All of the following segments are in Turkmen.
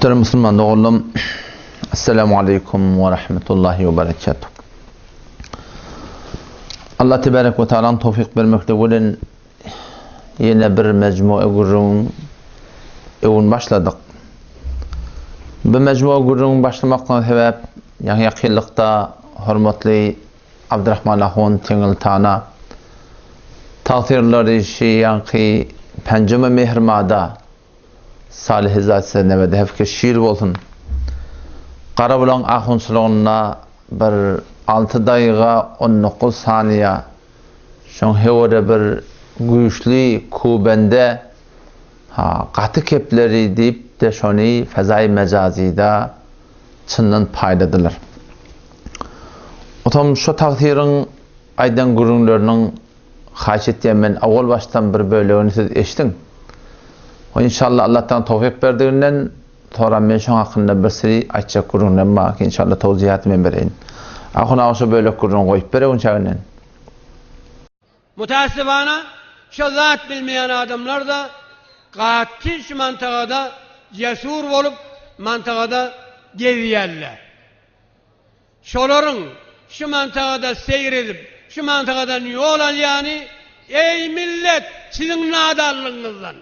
Muhterem musulman doganlarym, Esselamu aleýkum we rahmetullahi we berekatuh. Allah tebarek we taalaň towfik bermekde bilen ýene bir mejmue gürrüň öwün başladyk. Bu mejmue gürrüň başlamakdan sebäp ýaňy ýakynlykda hormatly Abdyrahman ahun Teňňeltana tagsyrlary şi ýaňky penjeme mehrmada Salyhy zat size nebede hefke şir bolsun. Garabulaň ahunçylygynda bir alty daýyga 19 saniýa şoň hewere bir güýçli kubende ha gaty kepleri diýip-de şony fezaýy mejazyda çyndan paýladylar. Otam şo tagsyryň aýdan gürrüňleriniň haýyş etýän men owal başdan bir bölegini siz eşdiň. O inşallah Allahdan towfyk berdiginden sonra men şoň hakynda bir siri aýtjak gürrüňlerim bar ki inşallah towzihaty men bereýin. Ahun aga şo bölek gürrüňi goýup berew inçäginden. Mutassybana şo zat bilmeýän adamlar-da gaty şu mantagada cesur bolup mantagada gezýärler. Şolaryň şu mantagada seýr edip, şu mantagadan ýol alýany, eý millet, siziň nadanlygyňyzdan,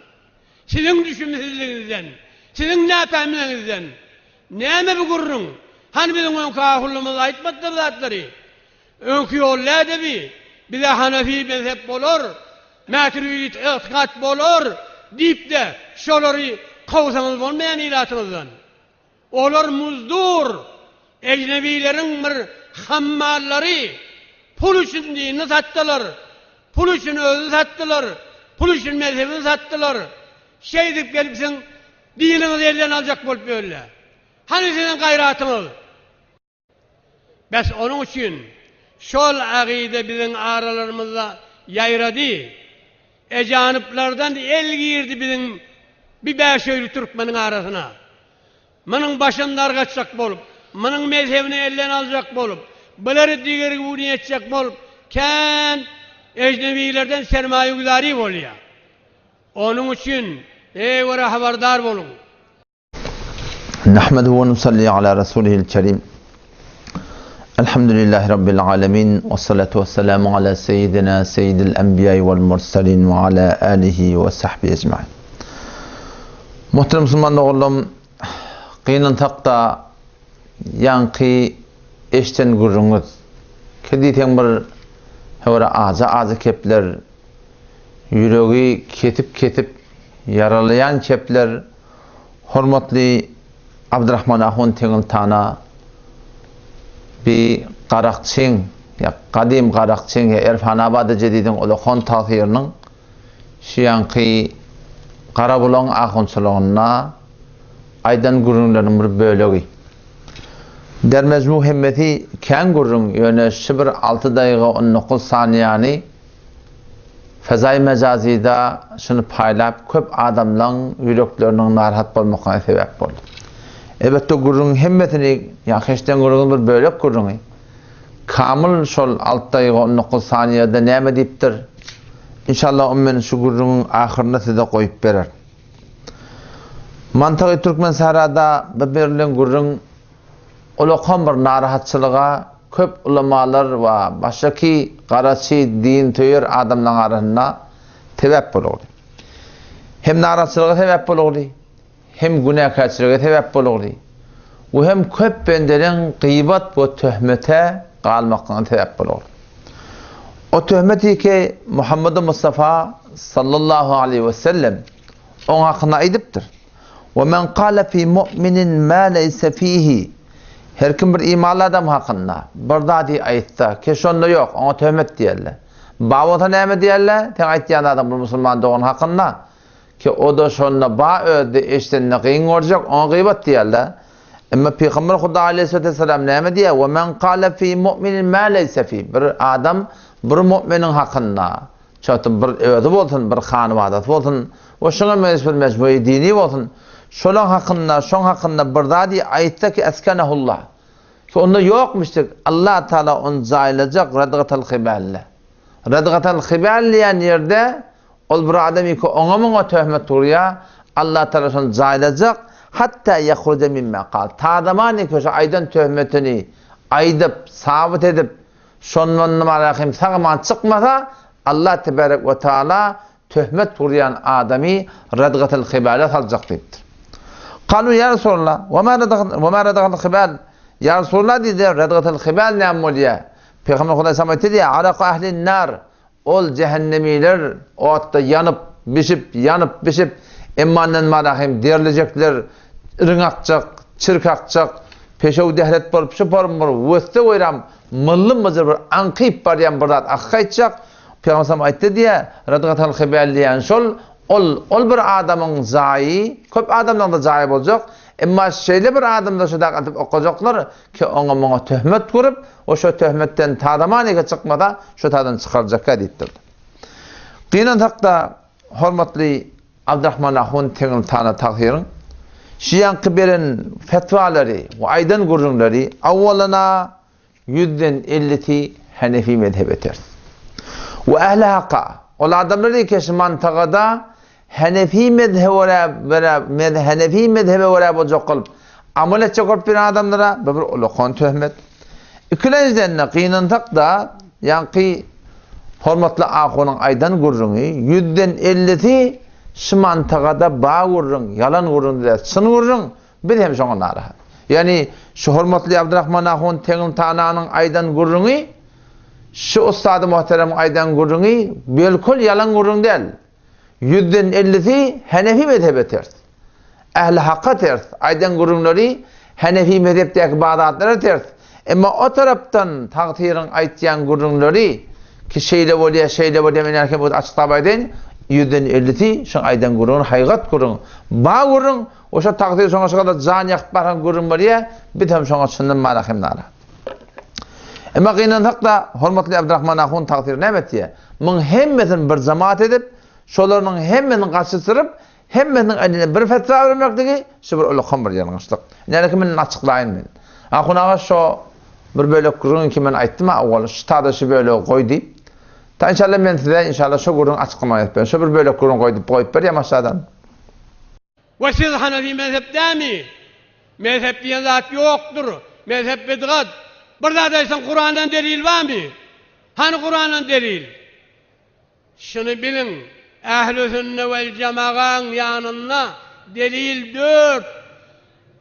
siziň düşümsizligiňizden, siziň näpähimligiňizden. Näme bu gürrüň? Hany biziň öňki ahullymyz aýtmadylar zatlary? Öňki ýol näde bi? Bize Hanefi mezhep bolar, Mäturidit ygtykat bolar diýip-de şolary kowsaňyz bolmaýan ilatyňyzdan. Olar muzdur, ejnebileriň bir hammallary, pul üçin dinini satdylar, pul üçin özüni satdylar, pul üçin mezhebini satdylar. Şeýdip gelipsiň, diniňizi elden aljak bolup ýörler. Hany siziň gaýratyňyz? Bes onuň üçin şol agyda biziň aralarymyzda ýaýrady. Ejanyplardan el girdi biziň bi bäşöýli türkmeniň arasyna. Munuň başyny dargatjak bolup, munuň mezhebini elden aljak bolup, bulary digirgüni etjek bolup kän ejnebilerden sermaýagüzary bolýar. Onuň üçin, eý görä habardar boluň! Nahmeduhu we nusalli ala rasulihil kerim. Elhamdülillahi rabbil alamin we salatu wesselamu ala seyyidina seyyidil enbiýa wal mursalin we ala alihi we sahbihi ecmaîn. Muhterem musulman doganlarym, gynansak-da ýaňky eşden gürrüňiz, ki diýseň bir höwre aja-aja kepler, ýüregi kesip-kesip ýaralaýan kepler Hormatly Abdyrahman ahun Teňňeltana bi garakçyň, ýa gadym garakçyň, ýa Erfanabady jedidiň ulakon tagsyrynyň şu ýaňky Garabulagyň ahunçylygynda aýdan gürrüňleriniň bir bölegi. Dermejmu hemmesi kän gürrüň, ýöne şu bir alty daýyga 19 saniýany Fezaýy mejazyda şuny paýlap köp adamlaň ýürekleriniň narahat bolmakyna sebäp boldy. Elbetde gürrüňiň hemmesini ýa heşden gürrüňiň bir bölek gürrüňi. Kamyl şol alty daýyga 19 saniýada näme diýipdir? Inşallah ony men şu gürrüňiň ahyrynda size goýup bererin. Mantygy Türkmensährada bu berilen gürrüň Ulakan bir narahatçylyga köp ulamalar we başgaky garaçy din söýer adamlaryň arasynda sebäp bolugdy. Hem narahatçylyga sebäp bolugdy, hem günäkärçilige sebäp bolugdy we hem köp bendeleň gybat we töhmete galmaklygyna sebäp bolugdy. O töhmet ki Muhammedy Mustafa sallallahu aleýhi we sellem oň hakynda aýdypdyr. We men kale fi mu'minin ma leýse fihi Her kim bir imanly adam hakynda bir zady aýtsa, ki şonda ýok, oňa töhmet diýerler. Bar bolsa näme diýerler? Seň aýtýan zadyň bir musulman dogan hakynda, ki o-da şonda bar özi-de eşidende gyn görjek, oňa gybat diýerler. Emma Pygamber Huda aleýhissalatu wessalam näme diýýär? We men kale fi mu'minin ma leýse fi Bir adam bir mu'miniň hakynda Çaty bir özi bolsun, bir hanybadasy bolsun we şoňa meňzeş bir mejmuýy dini bolsun, şolaň hakynda, şoň hakynda bir zady aýtsa ki eskenehullah, ki onda ýokmuşdyk, Allah Tagala ony jaýlajak redgatal hibälle. Redgatal hibäl diýen ýerde ol bir adam ýeke oňa-muňa töhmet urýar, Allah Tagala şony jaýlajak, Hatta ýahruja mimma kal. Ta zamany ki şo aýdan töhmetini aýdyp, sabyt edip, şondan nymara hem sag-aman çykmasa, Allah tebarek we taala töhmet gurýan adamy radgatyl hibale saljak diýipdir. Kalu ýa Resulallah, we ma we ma radgatyl hibal? Ýa Resulallah diýdiler, radgatyl hibal näme bolýar? Pygamber Hudaý salam aýtdy diýýär, Araku ahlin nar. Ol jähennemiler otda ýanyp, bişip, ýanyp, bişip, emmandan mara hem derlejekler, iriň akjak, çirk akjak, peşew-dehret bolup şu form bir wösde-weýran mylly-myjyr bir aňkyp barýan bir zat akyp gaýtjak. Pygamber salam aýtdy diýýär, Radgatal hibal diýýän şol, ol, ol bir adamyň jaýy, köp adamlaryň-da jaýy boljak, emma şeýle bir adamda şu zat atyp okajaklar, ki oňa-muňa töhmet gurup, o şo töhmetden tazaman eke çykmasa, şo tadan çykarjakka diýipdir. Gynansak-da, hormatly Abdyrahman ahun Teňňiltana tagsyryň şu ýaňky beren fetwalary we aýdan gürrüňleri awwalana ýüzden ellisi henefi mezhebe ters. We ähli haka, ol adamlar eke şu mantagada Henefi mezhebe görä Henefi mezhebe görä boljak bolup amal etjek bolup ýören adamlara bu bir ulakan töhmet. Ikilenjiden-de gynansak-da ýaňky hormatly ahunyň aýdan gürrüňi ýüzden ellisi şu mantagada ba gürrüň, ýalan gürrüň däl, çyn gürrüň, biz hem şoňa narahat. Ýagny şu hormatly Abdyrahman ahun Teňňiltananyň aýdan gürrüňi şu ussady muhteremiň aýdan gürrüňi belkul ýalan gürrüň däl. Ýüzden ellisi Henefi mezhebe ters. Ähli haka ters. Aýdan gürrüňleri Henefi mezhepdäki bar zatlara ters. Emma o tarapdan tagsyryň aýtýan gürrüňleri ki şeýle bolýar, şeýle bolýar men erken bu açyklap aýdaýyn, ýüzden ellisi şoň aýdan gürrüňi haýgat gürrüň. Bar gürrüň, oşa tagsyr şoňa şu gadar jan ýakyp baran gürrüň bolýar, biz hem şoňa çyndan mana hem narahat. Emma gynansak-da, hormatly Abdyrahman ahun tagsyr näme etýär? Muň hemmesini bir jemaat edip, şolarynyň hemmesini gaçysyryp, hemmesiniň eline bir fetwa bermekligi şu bir ulakan bir ýalňyşlyk. Näme men açyklaýyn men. Ahun aga şo bir bölek gürrüňi ki men aýtdym awwal şu tada şu bölegi goý diýip. Ta inşallah men size inşallah şo gürrüňi açyklamagy etip berin. Şo bir bölek gürrüňi goý diýip goýup berýän aşadan. We siz Hanefi mezhep dämi? Mezhep diýen zat ýokdur. Mezhep bidgat. Bir zat aýtsaň Kurandan delil barmy? Hany Kurandan delil? Şuny biliň, Ähli sünne wel jemagaň ýanynda delil dört.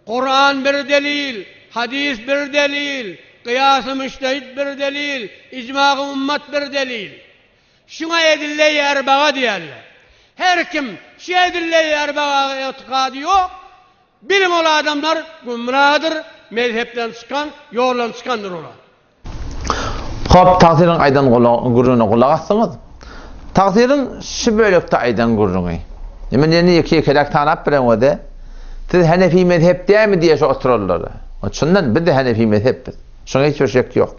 Kuran bir delil, hadys bir delil, gyýasy müştehit bir delil, ijmagy ummat bir delil. Şuňa edille-i erbaga diýerler. Her kim şu edille-i erbaga ygtykady ýok, biliň ol adamlar gümradyr, mezhepden çykan, ýoldan çykandyr olar. Hop, tagsyryň aýdan gürrüňine gulak asdyňyz. Tagsyryň şu bölekde aýdan gürrüňi. Men ýene ýeke-ýekeräk tanap bileňizde, siz Henefi mezhep dälmi diýe şu oturanlara. Çyndan biz-de Henefi mezhep biz. Şoňa hiç bir şek ýok.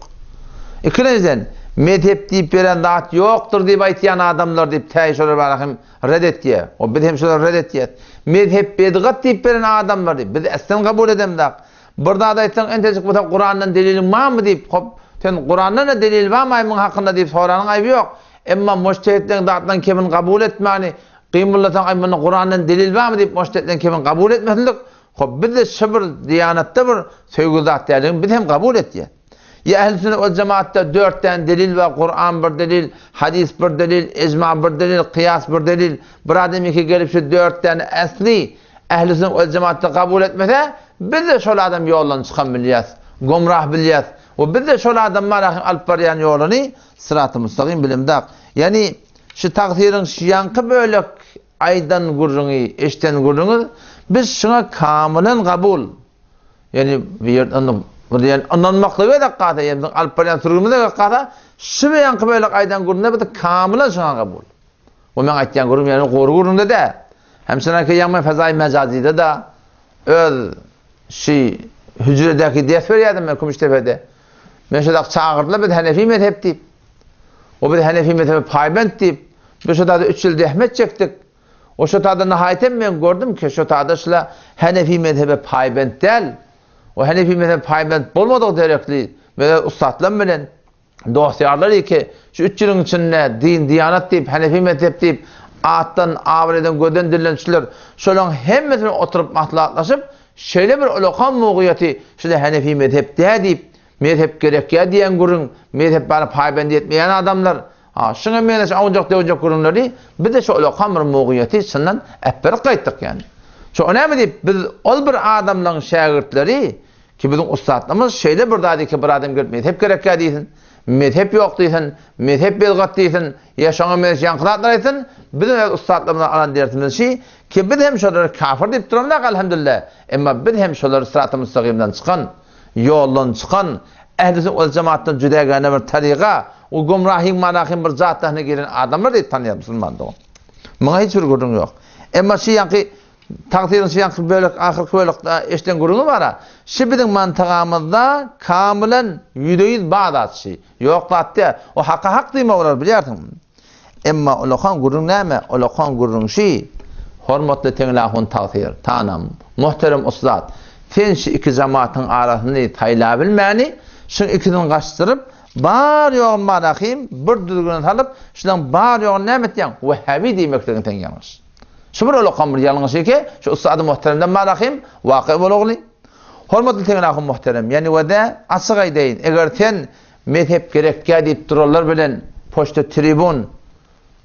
Ikilenjiden, mezhep diýip beren zat ýokdur diýip aýtýan adamlar diýip täý şolar bara hem red etýär. O biz hem şolary red etýäs. Mezhep bedgat diýip beren adamlar diýip biz äslen kabul edemzak. Bir zat aýtsaň entejik bolsa Kurandan deliliň barmy diýip, hop, sen Kurandan-da delil barmy aý muň hakynda diýip soranyň aýby ýok. Emma mujtehitleň zatlaryň kemini kabul etmäni, gymyllasaň aý munda Kurandan delil barmy diýip mujtehitleň kemini kabul etmeslik, Hop bizde şu bir diýanatda bir söýgüli zat däldigini biz hem kabul etýäs. Ýa ähli sünnet wal jemaatda dört däne delil bar, Kuran bir delil, hadys bir delil, ijma bir delil, kyýas bir delil. Bir adam iki gelip şu dört däne äsli ähli sünnet wal jemaatda kabul etmese, biz-de şol adam ýoldan çykan bilýäs, gomrah bilýäs. We biz-de şol adam bar ahyr alyp barýan ýoluny syraty mustagym bilemdak. Ýani şu tagsyryň şu ýaňky bölek Aýdan gürrüňi, eşden gürrüňiz, biz şuňa kamylan kabul. Ýagny bu ýerde indi bu diýen ynanmaklyga gerek galsa, ýa biziň alyp barýan sürgimize gerek galsa, şu beýanky bölek aýdan gürrüňde biz kamylan şuňa kabul. Bu meň aýtýan gürrüňim ýagny gory gürrüňde däl. Hem şunaki ýagny men fezaýy mejazyda-da öz şi hüjredäki ders berýärdim men Kümüşdepede. Men şo dak çagyrdylar biz Hanefi mezhep diýip. O biz Hanefi mezhebe paýbent diýip, biz şo tada üç ýyl zähmet çekdik. O şo tada nahaýatem men gördüm ki, şo tada şula Hanefi mezhebe paýbent däl. O Hanefi mezhebe paýbent bolmadyk derekli mezhep ussatlam bilen dost-ýarlar ki, şu üç ýylyň içinde din, diýanat diýip, Hanefi mezhep diýip. Atdan, abraýdan, gözden dilden düşdüler. Şolaryň hemmesi bilen oturyp maslahatlaşyp, şeýle bir ulakan mugyýeti şuda Henefi mezhep dä diýip, mezhep gerekýä diýen gürrüň, mezhep bary paýbend etmeýän adamlar, ha, şuňa meňzeş awunjak-döwünjek gürrüňleri biz-de şo ulakan bir mugyýeti çyndan äpberip gaýtdyk ýani. Şo näme diýip, biz ol bir adamlaryň şägirtleri, ki biziň ussatlarymyz şeýle bir zady ki bir adam gelip mezhep gerekýä diýsin, mezhep ýok diýsin, mezhep bidgat diýsin, Ýa şoňa meňzeş ýaňky zatlar aýtsyn, biziň öz ussatlarymyzdan alan dersimiz şi, ki biz hem şolary kafir diýip duramzak elhamdülillah, emma biz hem şolary syraty müstakimden çykan, ýoldan çykan, ähli sünnet wel jemaatdan jüdägäne bir taryga we gümrahyň manahyň bir jatdasyna giren adamlar diýip tanýarys musulman dogan. Muňa hiç bir gürrüň ýok. Emma şi ýaňky tagsyryň şi ýaňky bölek ahyrky bölekde eşiden gürrüňi bara, şi biziň mantagamyzda kamylan ýüzde-ýüz bar zat şi. Ýok zat däl. O haka hak diýmek bolar bilýärsiň. Emma ulakan gürrüň näme? Ulakan gürrüň şi, hormatly Teňlahun tagsyr, tanam, muhterem ussat, sen şi iki jamatyň arasyny saýlabilmäni, şuň ikisini gaçdyryp, bar-ýoguny barahym bir düzgüne salyp, şulaň bar-ýoguny näme etýäň? Wehhabi diýmekligiň seň ýalňyş. Şu bir ulakan bir ýalňyş eke, şu ussady muhteremden barahym, waky bolugly. Hormatly Teňňe muhterem, ýani wede açyk aýdaýyn, eger sen mezhep gerekýä diýip duranlar bilen poçta tribun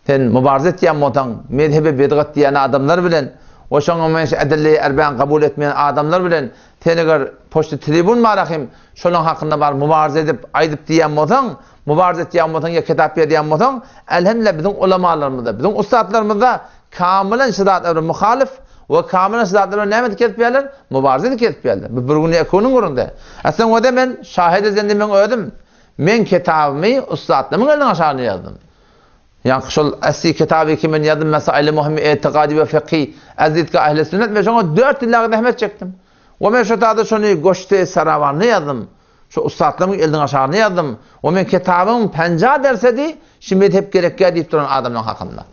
sen mübarize etýän bolsaň, mezhebe bedgat diýen adamlar bilen we şoňa meňzeş edille-i erbäni kabul etmeýän adamlar bilen sen eger poçta tribun barahym şolaň hakynda bar mübarize edip aýdyp diýýän bolsaň, mübarize etýän bolsaň ýa kitap ýazýan bolsaň, elhamdülillah biziň ulamalarymyzda, biziň ussatlarymyzda Kamylan şu zatlara muhalyf we kamylan şu zatlara näme edip kesip ýärler? Mübarize edip kesip ýärler. Bu bir gün ýa iki günüň gürrüňde. Aslynda o-da men şahit edendi meň özüm. Men kitabymy ussatlarymyň eliniň aşagynda ýazdym. Ýaňky şol asly kitaby ki men ýazdym Mesaili muhimmi etikadi we fikhi az didga ehli sünnet men şoňa 4 ýyl zähmet çekdim. We men şu taýda şony goşdy sarawanda ýazdym. Şu ussatlaryň eliniň aşagyna ýazdym. O meň kitabym penja dersedi, şu mezhep gerekýär diýip duran adamlaryň hakynda.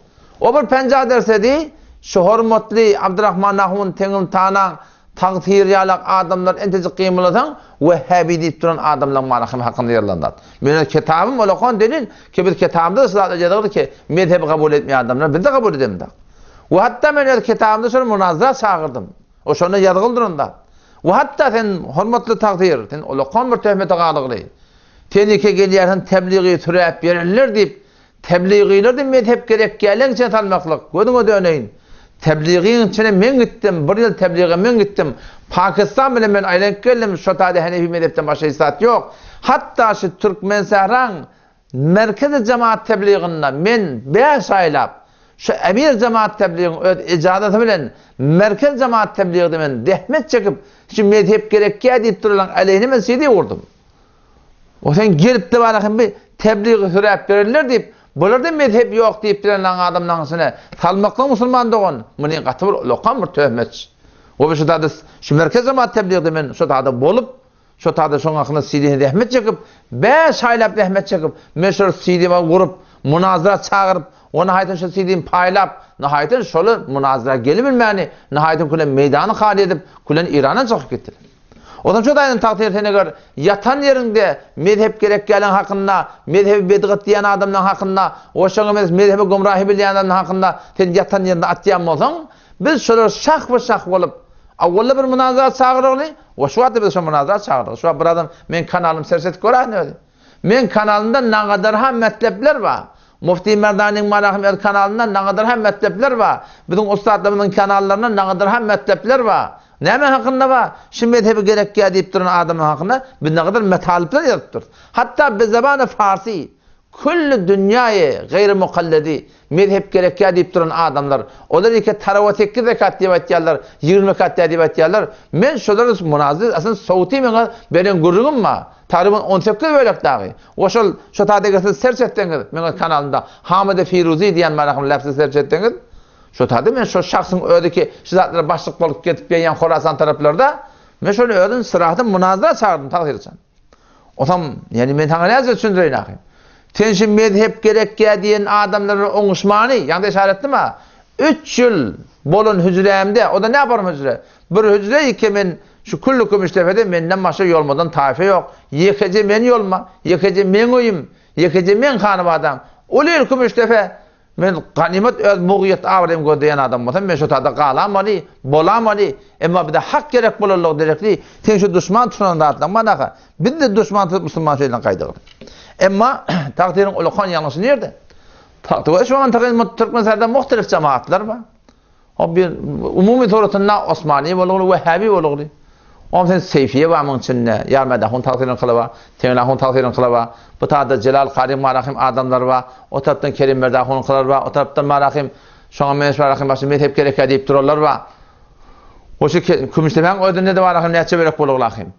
O bir penja dersedi, şu hormatly Abdyrahman ahun teňim tanaň tagsyr ýalak adamlar entejik gymylasaň wehhabi diýip duran adamlaryň manahyň hakynda ýazylan zat. Meniň kitabym olakan delil ki biz kitabymyzda şu zatlar ýazylgy ki mezhebi kabul etmeýän adamlar bizde kabul edemizok. We hatda men öz kitabymda şol munazara çagyrdym. O şonda ýazgyl duranda. We hatda sen, hormatly tagsyr, sen ulakan bir töhmete galygly. Sen ýeke gelýärsiň tebligi süräp ýörenler diýip, tebligiler-de mezhep gerek gäleň içine salmaklyk, gözüňe döneýin. Tebligiň içine men gitdim, bir ýyl teblige men gitdim. Pakistan bilen men aýlanyp geldim, şo taýda henefi mezhepden başga hiç zat ýok. Hatda şu Türkmensähraň Merkezi jemaat tebliginde men bäş aýlap, şu emir jemaat tebligiň öz ejazaty bilen Merkezi jemaat tebligide men zähmet çekip, şu mezhep gerekýä diýip duralaň aleýhine men CD gurdum. O sen gelip-de bana hem bir tebligi süräp berenler diýip, bularda mezhep ýok diýip bilenlaň adamlaň içine salmaklyk musulman dogan, muny gaty bir ulakan bir töhmetçi. O şu tada şu Merkezi jemaat tebligide men şu tada bolup, Şo taýda şoň hakynda CD-ni zähmet çekip, bäş aýlap zähmet çekip, men şol CD-mi gurup, munazara çagyryp, o nahaýatyn şol CD-ni paýlap, nahaýatyn şoly munazara gelibilmäni, nahaýatyn külen meýdany haly edip, külen Eýrandan çykyp gitdiler. Onsoň şo taýdan tagsyr sen eger ýatan ýeriňde mezhep gerek gelen hakynda, mezhebi bedgat diýen adamlaň hakynda, o şoňa meňzeş mezhebi gümrahy bilýän adamlaň hakynda sen ýatan ýerinde atýan bolsaň, Biz şolar şah-we-şah bolup, awwalda bir munazara çagyrygly, we şu wagtda biz şo munazara çagyrdyk. Şu wagt bir adam meň kanalymy serç edip göräýsin özi. Meň kanalymda nagadarha metlepler bar. Mufti Merdanyň Marahym öz kanalynda nagadarha metlepler bar. Biziň ussatlarymyzyň kanallarynda nagadarha metlepler bar. Näme hakynda bar? Şu mezhebi gerekýär diýip duran adamlar hakynda biz nagadar metalyplar ýazyp durus. Hatda bi zabany farsi, külli dünýaýy gaýry mukalledi, Mezhep gerekýär diýip duran adamlar, olar ýeke tarawa sekiz rekat diýip aýtýarlar, 20 rekat däl diýip aýtýarlar. Men şolar munazir, aslynda sowty meňe beren gürrüňim bar. Tagryban 18 bölek dagy. We şol şo taýda eger siz serç etseňiz, meň kanalymda Hamide Firuzi diýen marahym läpsi serç etseňiz, şo taýda men şo şahsyň özi ki şu zatlara başlyk bolup gezip ýörýän Horasan taraplarda, men şony özüm syrahatym munazara çagyrdym tagsyr üçin. Otam, ýani men saňa näce düşündireýin ahy? Sen şu mezhep gerekýä diýen adamlar bilen oňuşmany, ýaňda işaret etdim ha. 3 ýyl bolan hüjrämde, o da ne yaparym hüjre? Bir hüjre ike men şu külli kümüştepede menden başga ýolmadan taýfa ýok. Ýekeje men ýolma, ýekeje meň öýüm, ýekeje meň hanybadam. Ol ýer kümüştepe. Men ganymat öz mugyýet abraýymy gözleýän adam bolsam, men şo tada galamaly, bolamaly. Emma bize hak gerek bolanlygy derekli, seň şu duşman tutunan zatlaň bar-aha. Biz-de duşman tutup musulman şeýle gaýdygyl. Emma tagtyryň ulakan ýalňyşy nirde? Tagty şu wagt Türkmenistanda muhtelif jemaatlar bar. O bir umumy suratynda Osmani bolugly, Wehhabi bolugly. Oň sen Seýfiýe bar muň içinde, Ýarmäd ahun tagsyryň kyly bar, Teňli ahun tagsyryň kyly bar. Bu taýda Jelal Karyň marahym adamlary bar. O tarapdan Kerimberdi ahunyňkylar bar. O tarapdan marahym şoňa meňzeş marahym başga mezhep gerekýär diýip duranlar bar. O şu Kümüşdepäň özünde-de marahym näçe bölek bolugly ahym.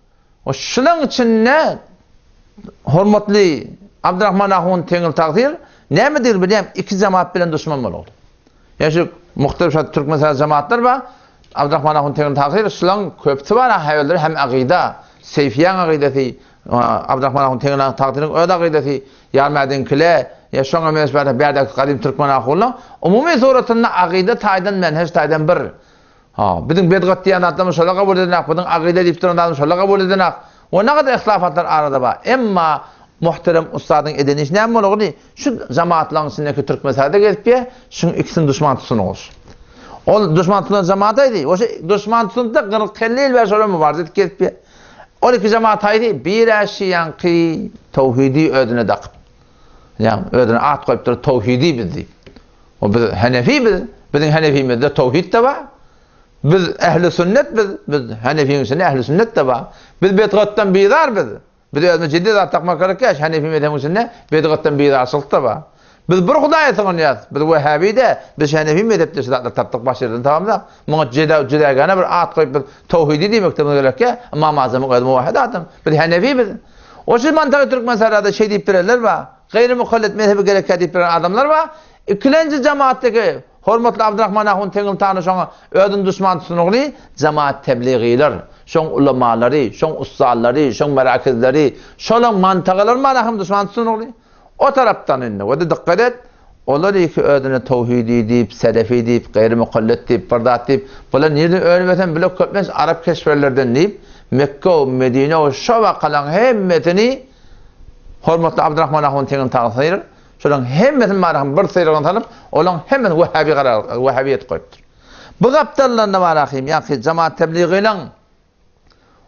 O şulaň içinde hormatly Abdurrahman ahun Teňli tagsyr näme diýil bilýän iki jemaat bilen duşman bolugly. Ýa şu muhtelif şat türkmen saz jemaatlar bar. Abdurrahman ahun Tegin Tahyr şulaň köpüsi bar häzir hem agyda, Seýfiýaň agydasy, Abdurrahman ahun Tegin Tahyryň öz agydasy, Ýarmädiňkile, ýa şoňa meňzeş bar bärdäki gadym türkmen ahunlaň umumy suratynda agyda taýdan menheç taýdan bir. Ha, biziň bedgat diýen zatlarymyz şolar kabul edilen, biziň agyda diýip duran zadymyz şolar kabul edilen. We nagadar ihtilafatlar arada bar. Emma muhterem ussadyň eden işi näme bolagly? Şu jamaatlaryň içindeki türkmen sade gezip ýe, şuň ikisini duşman tutsun goş. Ol duşman tutulan jamaat aýdy. O şu duşman tutunsa 40-50 ýyl bäri şolar mübareze edip gezip ýe. Ol iki jamaat aýdy, bir-ä şiýaňky towhidi özüne dakyp. Ýa özüne at goýupdyr towhidi biz diýip. O biz Hanefi biz, biziň Hanefimizde towhid de bar. Biz ehli sünnet biz, biz Hanefiň içinde ehli sünnet de bar. Biz bedgatdan bizar biz. Biz özümiz ciddi zat takmak gerek ýa, Hanefi mezhebiň içinde bedgatdan bizarçylyk da bar. Biz bir Hudaýa sygynýas. Biz Wehhabi de, biz Hanefi mezhepde şu zatlary tapdyk, baş ýerden tabamzak. Muňa jeda jüdägäne bir at goýup biz towhidi diýmekde biz gerek ýa, Ymam Azamyň özi muwahhid adam. Biz Hanefi biz. O şu mantagy türkmen sarada şeý diýip birenler bar. Gaýry mukallit mezhebi gerek ýa diýip biren adamlar bar. Ikilenji jemaatdaki Hormatly Abdurrahman ahun Teňil Tany şoňa özüni duşman tutunygly jemaat tebligiler, şoň ulamalary, şoň ussallary, şoň merakizleri, şolaň mantagalary mana hem duşman tutunygly. O tarapdan indi we-de dykgat et, olar iki özüne towhidi diýip, selefi diýip, gaýry mukallit diýip, bir zat diýip, bular nirden önüp ösen bile köplenç arap keşwerlerden diýip, Mekge we Medine we şo wakalaň hemmesini hormatly Abdurrahman ahun Teňil Tany Şolaryň hemmesini barahym bir syrygyna salyp, olaryň hemmesini wehhabi garar, wehhabi edip goýupdyr. Bu gapdallarynda barahym, ýagny jemaat tebligynyň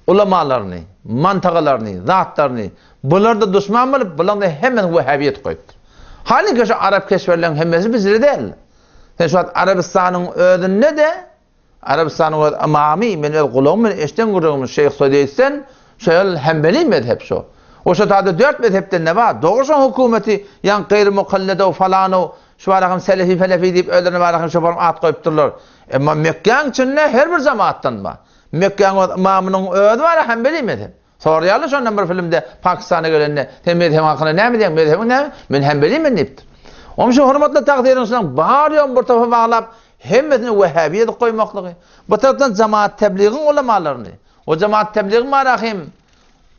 ulamalaryny, mantagalaryny, zatlaryny bular-da duşman bolup, bularyň-da hemmesini wehhabi edip goýupdyr. Halyňki şu arap keşwerleriň hemmesi bizde däl. Sen şu wagt Arabystanyň özünde-de Arabystanyň öz ymamy, men öz gulagym bilen eşiden gürrüňim Şeýh Sudeýsden, şo ýol Hanbeli mezhep şo. O şo taýda dört mezhepden ne bar? Dogry şoň hökümeti, ýaňky gaýry mukallidow, falanow, şu barahym selefi felefi diýip özlerine barahym şoparyň at goýupdyrlar. Emma Mekgäň içinde her bir jemaatdan bar. Mekgäň öz ymamynyň özi bar Hanbeli mezhep. Soraýarlar şondan bir filmde Pakistana gelende, sen mezhebiň hakynda näme diýýäň, mezhebiň näme? Men Hanbeli men diýipdir. Onuň üçin hormatly tagsyryň şunuň bar ýoguny bir topara baglap, hemmesini wehhabi edip goýmaklygy, bu tarapdan jemaat tebligiň ulamalaryny, o jemaat tebligiň barahym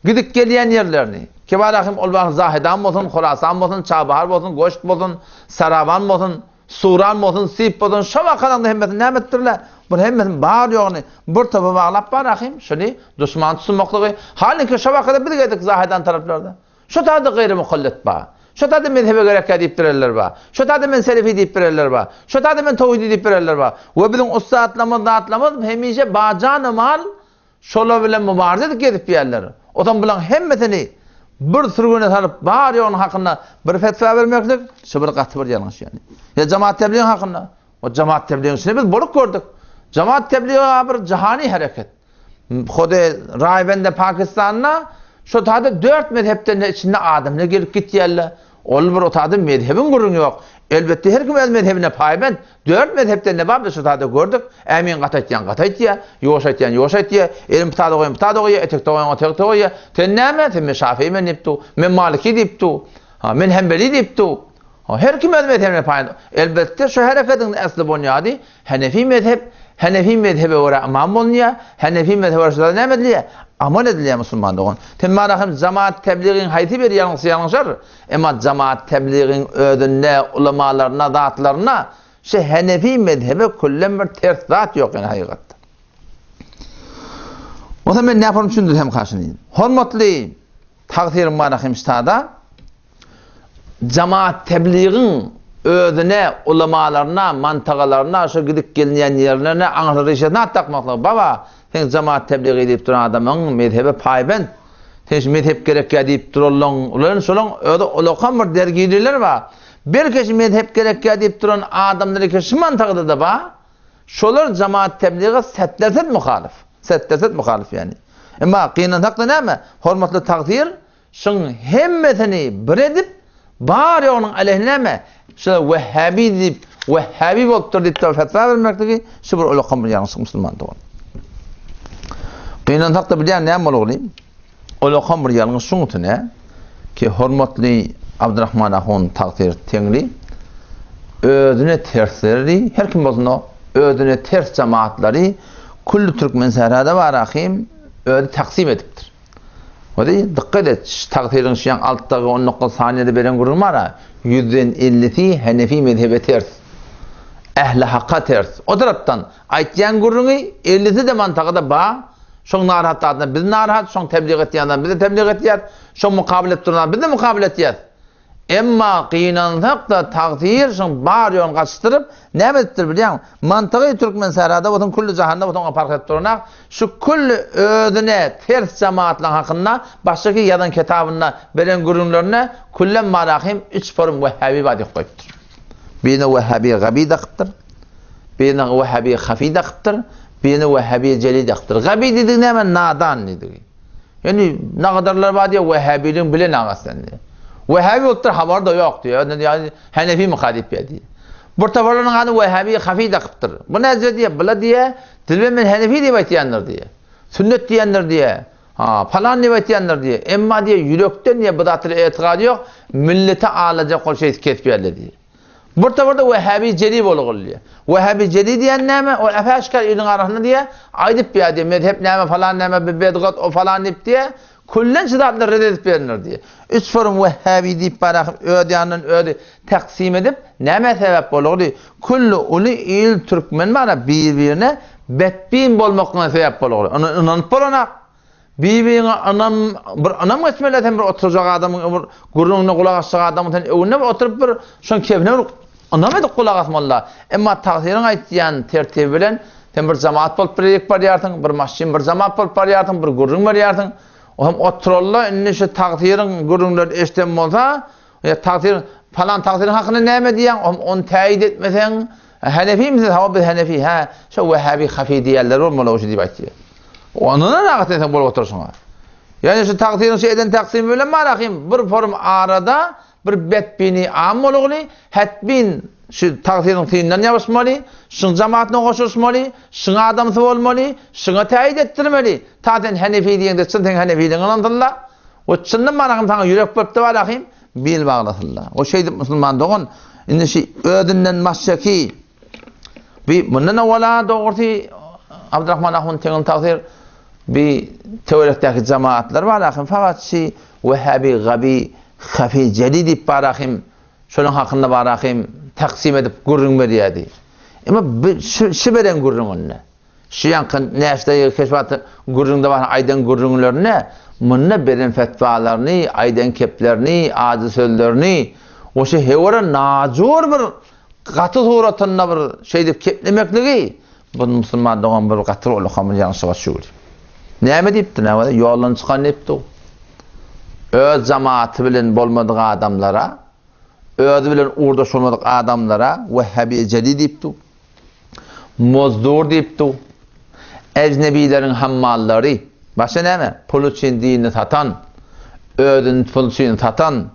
gidip gelýän ýerlerini, ki barahym ol barahym Zahedan bolsun, Horasan bolsun, Çabahar bolsun, Goşt bolsun, Sarawan bolsun, Suran bolsun, Sip bolsun, şo wakalaryň hemmesini näme etdirler? Bu hemmesini bar ýoguny bir topa baglap barahym şuny duşman tutunmaklygy, halyňki şo wakada biz geldik Zahedan taraplarda. Şo taýda gaýry mukallit bar. Şo taýda mezhebe gerekýä diýip birenler bar. Şo taýda men selefi diýip birenler bar. Şo taýda men towhidi diýip birenler bar. We biziň ussatlarymyz, zatlarymyz hemişe bajany mal şolar bilen mübarize edip gezip ýärler. Otam bulaň hemmesini bir sürgüne salyp bar ýogunyň hakynda bir fetwa bermeklik şu bir gaty bir ýalňyş ýani. Ýa jemaat tebligiň hakynda. O jemaat tebligiň içinde biz bolup gördük. Jemaat tebligi bir jahani hereket. Hode Raýbende Pakistanda şo taýda dört mezhepden de içinde adamlar gelip gitýärler. Ol bir o taýda mezhebiň gürrüňi ýok. Elbetde her kim öz mezhebine paýbent. Dört mezhepden de bar biz şo taýda gördük. Ämin gaty aýtýan gaty aýtýar, ýuwaş aýtýan ýuwaş aýtýar, elini bu taýda goýan bu taýda goýýar, etekde goýan etekde goýýar. Sen näme? Sen men şafii men diýip dur. Men maliki diýip dur. Ha, men hembeli diýip dur. Her kim öz mezhebine paýyn. Elbetde şu hereketiň äsli bunýady Hanefi mezhep, Hanefi mezhebe görä ymam bolunýar, Hanefi mezhebe görä şular näme edilýär? Amal edilýär musulman dogan. Sen mana hem jamaat tebligiň haýsy biri ýalňyşsa ýalňyşar, emma jamaat tebligiň özünde, ulamalaryna, zatlaryna şu Hanefi mezhebe küllen bir ters zat ýok ýani hakykatda. Bolsa men näpon düşündirsem kaşyny. Hormatly tagsyryň mana hem ştada Jamaat tebligiň. özüne, ulamalaryna, mantagalaryna, şo gidip gelinýän ýerlerine aňyrsy rişesine at dakmaklygy, baba, seň jemaat tebligi diýip duran adamyň mezhebe paýbent, sen şu mezhep gerekýä diýip duranlaň bilen şolaň özi ulakam bir dergirliler bar. Belki şu mezhep gerekýä diýip duran adamlar eke şu mantagada-da bar. Şolar jemaat teblige setlerset muhalyf. Setlerset muhalyf ýani. Emma gynansak-da näme? Hormatly tagsyr Şuň hemmesini bir edip, bar-ýogunyň aleýhine näme? Şular wehhabi diýip, wehhabi bolupdyr diýip de fetwa bermekligi şu bir ulakam bir ýalňyşlyk musulman dogan. Gynansak-da bilýän näme bolugly? Ulakam bir ýalňyş şuň üstüne ki hormatly Abdurrahman ahun tagsyr Teňli özüne tersleri, her kim bolsun o, özüne ters jemaatlary külli türkmen sährada bar ahim özi taksim edipdir. Hadi, dykgat et, şu tagsyryň şu ýaň altdagy 19 saniýede beren gürrüňi bar-a, ýüzden ellisi henefi mezhebe ters. Ähli haka ters. O tarapdan, aýtýan gürrüňi ellisi-de mantagada ba, şoň narahat zadyna biz narahat, şoň teblig etýän zadyna biz-de teblig etýäs, şoň mukabyl edip duran zadyna biz-de mukabyl etýäs. Emma gynansak-da tagsyr şoň bar ýoguny gaçyşdyryp, näme edipdir bilýäňmi? Mantygy türkmen sährada bolsun, külli jahanda bolsun oňa parh edip duranak, şu külli özüne ters jemaatlaň hakynda başdaky ýazan kitabynda beren gürrüňlerinde küllem marahym üç forum wehhabi bar diýip goýupdyr. Birine wehhabi gabi dakypdyr, birine wehhabi hafi dakypdyr, birine wehhabi jeli dakypdyr. Gabi diýdigi näme? Nadan diýdigi. Indi nagadarlar bar diýýär, wehhabiligiň bilen agasy sen diýýär. Wehhabi bolupdyr, habary-da ýok diýýär. Indi ýa Henefi myka diýip ýa diýýär. Bir toparlarynyň ady wehhabi hafi dakypdyr. Bu näce diýýär, bula diýýär, dil bilen men Henefi diýip aýtýandyr diýýär. Sünnet diýendir diýýär. Ha, palan diýip aýtýandyr diýýär. Emma diýýär, ýürekden diýýär, bu zatlara etikady ýok, milleti alajak bolup şeýdip kesip ýärler diýýär. Bir topar-da Wehhabi Jeli bolgul diýýär. Wehhabi Jeli diýen näme? Ol äp-äşgär iliň arasynda diýýär, aýdyp ýa diýýär, mezhep näme, falan näme, bi bedgat, o falan diýip diýýär, küllenç zatlary red edip berindir diýýär. Üç forum Wehhabi diýip barahym öz ýanyndan özi taksim edip, nämä sebäp bolugly? Külli uly il türkmen bara bir-birine betbin bolmaklygyna sebäp bolugly. Ony ynanyp bolanak. Bir-biriňe ynam, bir ynam geçmeli sen bir oturjak adamyň bir gürrüňine gulak asjak adamyň sen öňünde bir oturyp bir şoň kebine bir ynam edip gulak asmaly. Emma tagsyryň aýtýan tertibi bilen sen bir jemaat bolup bir ýerik barýarsyň, bir maşyn bir jemaat bolup barýarsyň, bir gürrüň berýärsiň. O hem oturanda indi şu tagsyryň gürrüňlerini eşiden bolsa, Ýa tagsyr, palan tagsyryň hakynda näme diýýäň, ony täýit etmeseň, Henefimi siz, hawa biz Henefi, hä, şo Wehhabi hafi diýýänler bolmaly şu diýip aýtýar. Ondan rahat sen bolup oturşyňa. Ýani şu tagsyryň şu eden taksymy bilen marahym bir forum arada bir betbini am bolugly, hetbin şu tagsyryň synyndan ýabyşmaly, şuň jamatyna goşulyşmaly, şuň adamsy bolmaly, şuňa täýit etdirmeli. Ta sen Henefi diýeňde çyn sen Henefiligiňe ynansylla. O çyndan marahym saňa ýürek beripdi barahym bil baglasynda. O şeýdip musulman dogan indi şu özünden başşaki bi mundan owala dogrusy Abdurrahman ahun teňil tagsyr bi töwerekdäki jemaatlar barahym fakat şi Wehhabi Gabi Hafi Jeli diýip barahym şonuň hakynda barahym taksim edip gürrüň berýärdi. Emma şu beren gürrüňinde Şu ýaňky näşde keşwat gürrüňde bar aýdan gürrüňlerine munda beren fetwalaryny, aýdan keplerini, ajy sözlerini oşa hewara najur bir gaty suratynda bir şeýdip keplemekligi bu musulman dogan bir gaty ullakan bir ýalňyşlyga düşüwdi. Näme diýipdi näme? Ýoldan çykan diýipdi. Öz jamaty bilen bolmadyk adamlara, özi bilen ugurdaş bolmadyk adamlara wehhabi jedi diýipdi. Mozdur diýipdi. Ejnebileriň hammallary, başga näme? Pul üçin dinini satan, özüni pul üçin satan,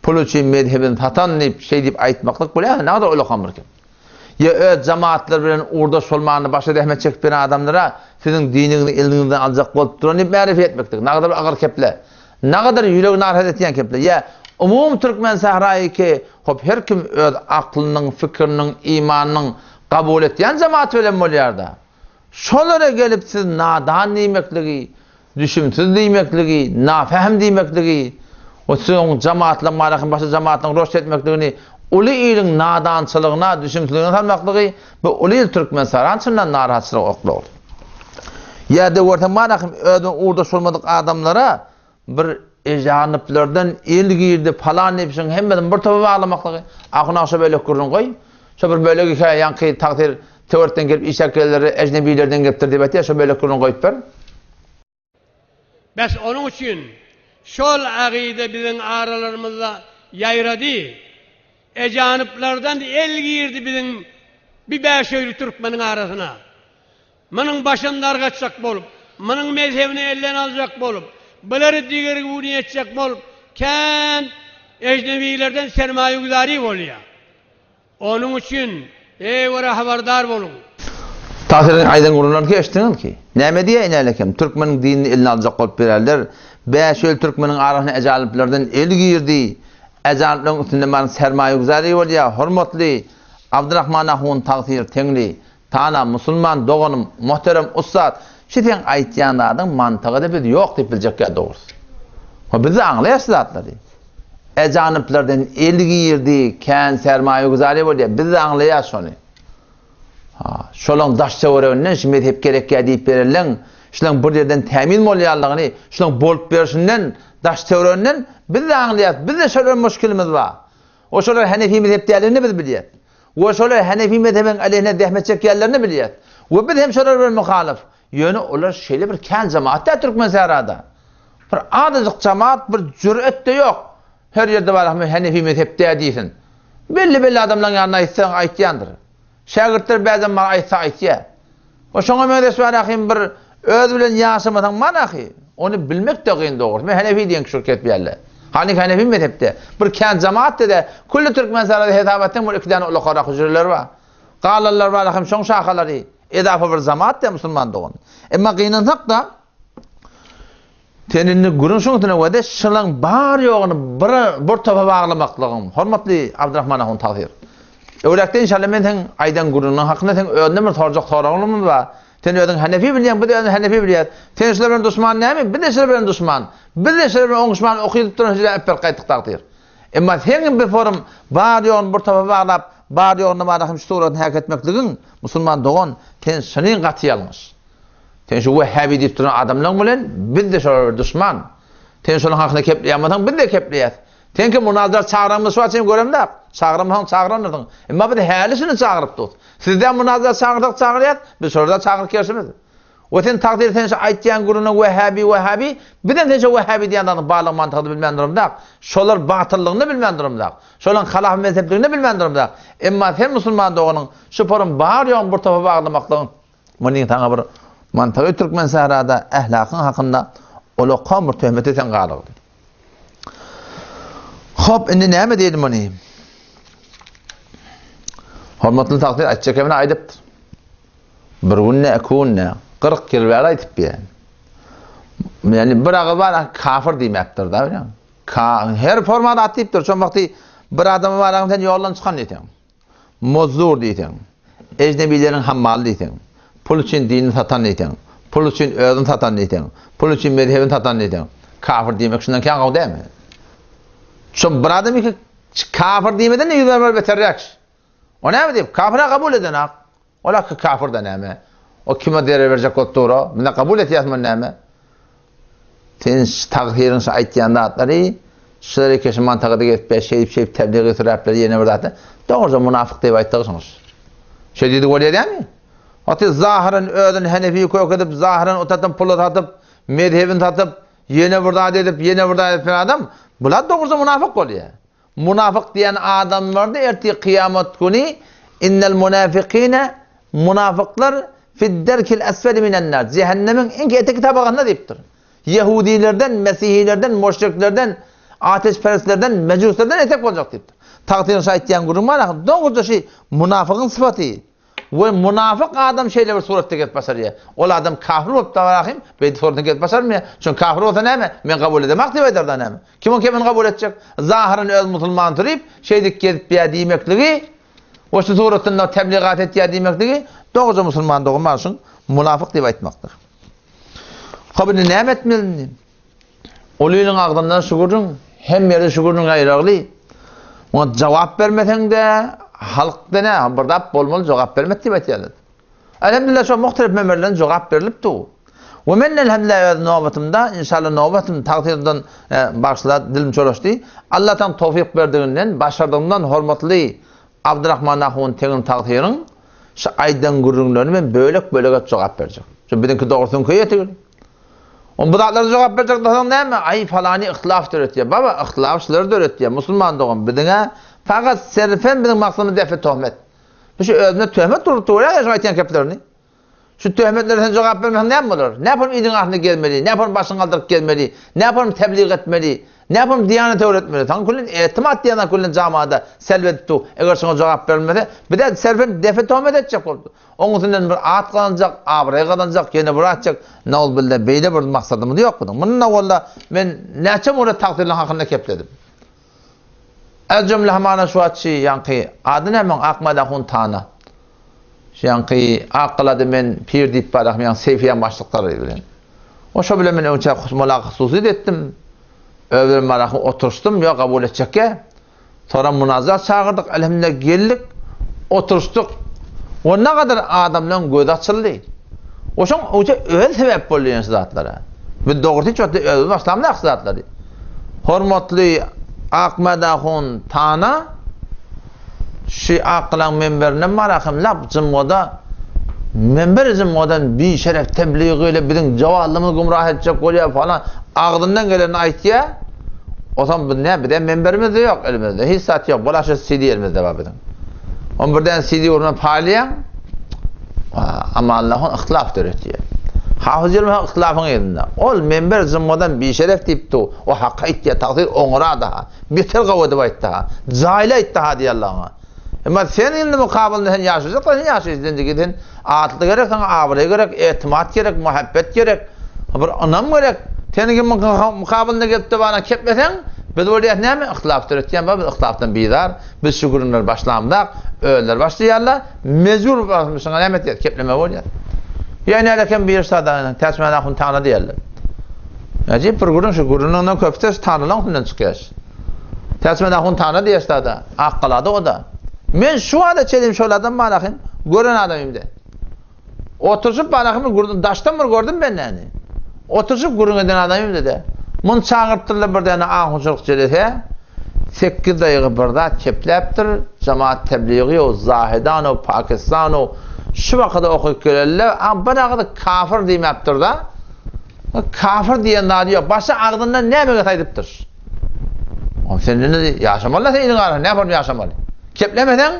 pul üçin mezhebini satan diýip, şeý diýip aýtmaklyk bolýar, näme ullakan bir gep. Ýa öz jamaatlar bilen ugurdaş bolmanda başga zähmet çekip ýören adamlara siziň diniňizi eliňizden aljak bolup duran diýip märefi etmeklik, nagadar bir agyr keple. Nagadar ýüregi narahat etýän keple. Ýa umumy türkmen sähraýy ki, hop her kim öz aklynyň, fikiriniň, imanynyň kabul etýän jemaat bilen bolýarda. Şolara gelip siz nadan diýmekligi, düşümsiz diýmekligi, nafähm diýmekligi, o siziň jemaatlaryň barasyn başga jemaatlaryň roşt etmekligini uly iliň nadançylygyna, düşümsizligine salmaklygy bu uly il Türkmenistana çyndan narahatçylyk oklagdy. Ýerde görseň barahym özüne ugurdaş bolmadyk adamlara bir. Ejanyplardan el girdi palan diýip şuň hemmesini bir topa baglamaklygy. Ahun aga şo bölek gürrüň goý. Şo bir bölegi hä ýaňky tagsyr töwerekden gelip işläp gelenleri ejnebilerden gelipdir diýip aýtýar şo bölek gürrüň goýup ber. Bes onuň üçin şol agyda biziň aralarymyzda ýaýrady. Ejanyplardan el girdi biziň bi bäşöýli türkmeniň arasyna. Munuň başyny dargatjak bolup, munuň mezhebini elden aljak bolup, bulary digerguni etjek bolup kän ejnebilerden sermaýaguzary bolýar. Onuň üçin, eý görä habardar boluň! Tahyryň aýdan gürrüňlerini eşitdiňiz ki. Näme diýýär inälekem, türkmeniň dinini eline aljak bolup bererler. Bäşöýli türkmeniň arasyna ejalyplardan el girdi. Ejalyplaryň üstünde baryň sermaýaguzary bolýar. Hormatly Abdyrahman ahun tagsyr teňli Tana, musulman doganym, muhterem ussat, şu seň aýtýan zadyň mantygyda biz ýok diýip biljek ýa dogrusy. Ho biz-de aňlaýas şu zatlary. Ejanyplardan el girdi, kän sermaýaguzary bolýar, biz-de aňlaýas şony. Ha, şolaň daş töwereginden şu mezhep gerek ýa diýip bereliň, şulaň bir ýerden tämin bolýanlygyny, şulaň bolup berşinden, daş töwereginden biz-de aňlaýas, biz-de şol bir muşkilimiz bar. O şolar Hanefi mezhep däldigini biz bilýäs. We şolar Hanefi mezhebiň aleyhine zähmet çekýänlerini bilýäs. We biz hem şolar bilen muhalyf. Ýöne olar şeýle bir kän jemaat däl Türkmen sährada. Bir azajyk jemaat bir jüret-de ýok. Her ýerde bar men Hanefi mezhep däl diýsin. Belli-belli adamlaryň ýanynda aýtsaň aýtýandyr. Şägirtler bäzem bar aýtsa aýtýar. We şoňa meňzeş bar ahym bir öz bilen ýaşamasaň man ahy. Ony bilmek-de gyn dogrusy. Men Hanefi diýen kişi kesýärler. Hany Hanefi mezhepde. Bir kän jemaat de külli türkmen sarada hesap etseň bir iki däne ulakarak hüjreler bar. Galanlar bar ahym şoň şahalary. Edafa bir jemaat de musulman dogan. Emma gynansak-da Sen indi gürrüň şuň üstüne we-de şylaň bar-ýoguny bir bir topa baglamaklygyň, hormatly Abdyrahman ahun tagsyr. Öwlakda inşallah men seň aýdan gürrüňiň hakynda seň özünden bir sorjak soraglarymyz bar. Sen özüň Hanefi bilýäň, biz özümizi Hanefi bilýäs. Sen şular bilen duşman näme? Biz-de şular bilen duşman. Biz-de şular bilen oňuşman okydyp duran hüjrä äpberip gaýtdyk tagsyr. Emma seň bir forum bar-ýoguny bir topa baglap, bar-ýoguny namaz ahym şu suratyny häk etmekligiň, musulman dogan, sen şunyň gaty ýalňyş. Sen şu wehhabi diýip duran adamlaň bilen biz-de şolar bir duşman. Sen şolaň hakynda kepleýän bolsaň biz-de kepleýäs. Sen kim munazara çagyranymyzy şu wagt çenli göremzok. Çagyrmasaň çagyranyrsyň. Emma biz häli şuny çagyryp durus. Sizden munazara çagyrsak çagyrýas, biz şolarda çagyryp gelşimiz. We sen takdyr sen şu aýtýan gürrüňiň wehhabi wehhabi, bizem sen şu wehhabi diýen zadyň barlyk mantygyny bilmän durumzak. Şolar batyllygyny bilmän durumzak. Şolaň halaf mezhepligini bilmän durumzak. Emma sen musulman doganyň şu porum bar ýoguny bir topa baglamaklygyň Muny saňa bir mantygy türkmen sährada ählakyň hakynda ulakan bir töhmete sen galygdy. Hop, indi näme diýeli muny? Hormatly tagsyr aýtjak kemini aýdypdyr. Bir günde, iki günde, 40 ýyl bäri aýdyp biýän. Ýani bir agyz bar, kafir diýmäpdir da, bilýän. Ka her formada at diýipdir. Şol wagty bir adama baraň sen ýoldan çykan diýseň. Mozdur diýseň, ejnebileriň hammaly diýseň, pul üçin dinini satan diýseň, pul üçin özüni satan diýseň, pul üçin mezhebini satan diýseň, kafir diýmek şundan kän gowy dälmi? Şo bir adam iki kafir diýmeden-de ýüz barbar beterräk. O näme diýip, kafir-a kabul edenak. Ol haky kafir-da näme? O kime zerer berjek bolup dur-a? Biz kabul etýäs muny näme? Sen tagsyryň şu aýtýan zatlary şular eke şu mantagada gezip bä şeýdip şeýdip tebliğ etdirapler ýene bir zatlar. Dogruja munafyk diýip aýtdygy şoňa. Şeý diýdi bolýar dämi? Oti zahyran özüni henefi kök edip, zahyran o tarapdan puly satyp, mezhebini satyp, ýene bir zat edip, ýene bir zat edip adam, bular dogruja munafyk bolýar. Munafyk diýen adamlarda ertir kyýamat güni innel munafikine munafyklar fidderkil esfeli minennar jehennemiň iň eteki tabagynda diýipdir. Ýehudilerden, mesihilerden, müşriklerden, ateşperestlerden, mejuslardan etek boljak diýipdir. Tagtyň şu aýtýan gürrüň bar, dogruja şu munafygyň sypaty. We munafyk adam şeýle bir suratda gezip başarýar. Ol adam kafir bolup da barahym, beýle suratda gezip başarmaýar. Çünki kafir bolsa näme? Men kabul edemak diýip aýdarda näme? Kim o kemini kabul etjek? Zahyryn öz musulman turyp, şeýdip gezip ýa diýmekligi, we şu suratynda tebligat etýär diýmekligi dogruja musulman dogan barşyň munafyk diýip aýtmakdyr. Hop indi näme etmeli indi? Ulynyň agzyndan şu gürrüň, hem ýerde şu gürrüň ýaýragly. Oňa jogap bermeseň-de, halk dene, bir zat bolmaly jogap bermek diýip aýtýarlar. Elhamdülillah şo muhtelif memerlerden jogap berlip dur. We men elhamdülillah öz nobatymda, inşallah nobatym tagtyrdan bagyşla dilim çolaşdy. Allahdan towfyk berdiginden, başardygymdan hormatly Abdyrahman ahun Tegin tagtyryň şu aýdan gürrüňlerini men bölek-bölek edip jogap berjek. Şu biziňki dogry süňke ýetigil. On bu zatlara jogap berjek bolsaň näme? Aý falany yhtilaf döretýär. Baba yhtilaf şular döretýär. Musulman dogan biziň-ä fakat serfen biziň maksadymyz defi töhmet. Bu şu özüne töhmet urup durýar şu aýtýan geplerini. Şu töhmetlere sen jogap bermeseň näme bolar? Näpon iliň arasynda gezmeli? Näpon başyňy galdyryp gezmeli? Näpon tebliğ etmeli? Näpon diýanet öwretmeli? Saňa küllen etimat diýen zat küllen jamada selb edip dur. Eger şoňa jogap berilmese, bize serfen defi töhmet etjek boldy. Oň üstünden bir at gazanjak, abraý gazanjak, ýene bir atjak. Nauzubilla beýle bir maksadymyz ýok biziň. Munda walla men näçe muret tagsyrynyň hakynda kepledim. Ez jümle hamana şu wagt şu ýaňky ady näme oň Akmät ahun tana. Şu ýaňky Akgalada men pir diýip bar ýaňky Seýfiýaň başlyklary bilen. O şo bilen men öňçä mulakat hususy etdim. Özüm marahym oturyşdym, ýok kabul etjekge. Soňra munazat çagyrdyk, elhamdülillah geldik, oturyşdyk. O nagadar adamlaryň gözi açyldy. Oşoň oja öz sebäp boldy ýene şu zatlara. Biz dogrusy hiç wagtda özümiz başlamzak şu zatlary. Hormatly Akmät ahun Tana şu Akgalaň menberinden marahym lap jymgada menber jymgadan bişeref tebligy ile biziň jawallymyzy gümrah etjek bolýar falan agzyndan gelenini aýtýar. Otam biz ne bize menberimiz de ýok elimizde. Hiç zat ýok. Bola şu CD elimizde bar biziň. On birden CD ugruna paýlaýaň. Amanlahyň yhtilaf döretýär. Hafyz ýörme yhtilafyň yzynda. Ol menber jymgadan bişeref diýipdi. O hak aýtýar, tagsyr oňra daha. Beter gawy edip aýtdy ha. Jaýly aýtdy ha diýýärler oňa. Emma sen indi mukabylynda sen ýaşajak sen ýaşaýyş zindigi sen atly gerek saňa abraý gerek, etimat gerek, muhabbet gerek, bir ynam gerek. Sen kim mukabylynda gelip-de bana kepleseň, biz bolýas näme? Yhtilaf döretýän bar, biz yhtilafdan bizar. Biz şu gürrüňleri başlamzak, özleri başlaýarlar. Mejbur bolupmy şuňa näme etýär? Kepleme bolýar. Ýa näle kem bir sada Täçmän ahun tana diýerler. Näjip bir gürrüň şu gürrüňinden köpse şu tanalan üstünden çykýar. Täçmän ahun tana diýer sada. Akgalada o da. Men şu wada çelim şol adam barahym gören adamym de. Oturyşyp barahym gürrüň daşdan bir gördüm men näni. Oturyşyp gürrüň eden adamym de. Mun çagyrypdyrlar bir däne ahunçylyk jelese. Sekiz daýgy bir zat kepläpdir, Jamaat tebligy-ow, Zahedan-ow, Pakistan-ow, şu wakada okyp geleli-le, a bir agyz kafir diýmäpdir-da. Kafir diýen zady ýok. Başga agzyndan näme gelse aýdypdyr. Oň sen indi ýaşamaly-da sen iliň arasynda, näme bolup ýaşamaly? Keplemeseň,